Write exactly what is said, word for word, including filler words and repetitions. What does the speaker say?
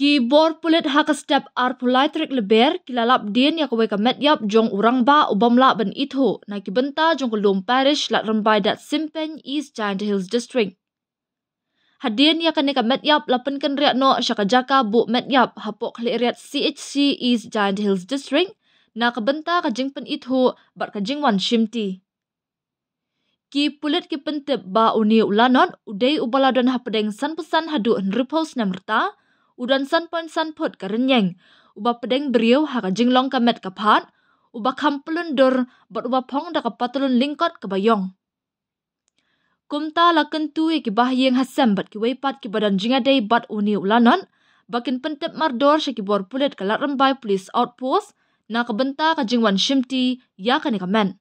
Ki bor pulit ha ka step arphew lai tarik Lber ki la lap dien ïa kawei ka met ïap jong u rangbah u bym lah ban ithuh na ki bynta jong ka Lum Parish, Ladrymbai Dadsympen, East Jaintia Hills District. Hadien ïa kane ka met ïap la pynkynriah noh sha ka jaka buh met ïap hapoh ka Khliehriat C H C, East Jaintia Hills District, na ka bynta ka jingpynithuh bad ka jingwan shimti. Ki pulit ki pyntip ba une u Lanot u dei uba la don hapdeng sanphew san haduh hynriewphew snem rta, u don san point san phut ka rynïeng, uba pdeng briew ha ka jinglong ka met ka phad, uba kham pyllun dur bad uba phong da ka patlun lyngkot kaba ïong. Kumta la kyntu ïa ki bahaïing hasem bad kiwei pat kiba don jingïadei bad une u Lanot ba kin pyntip mardor sha ki bor pulit ka Ladrymbai Police Outpost na ka bynta ka jingwan shimti ïa kane ka met.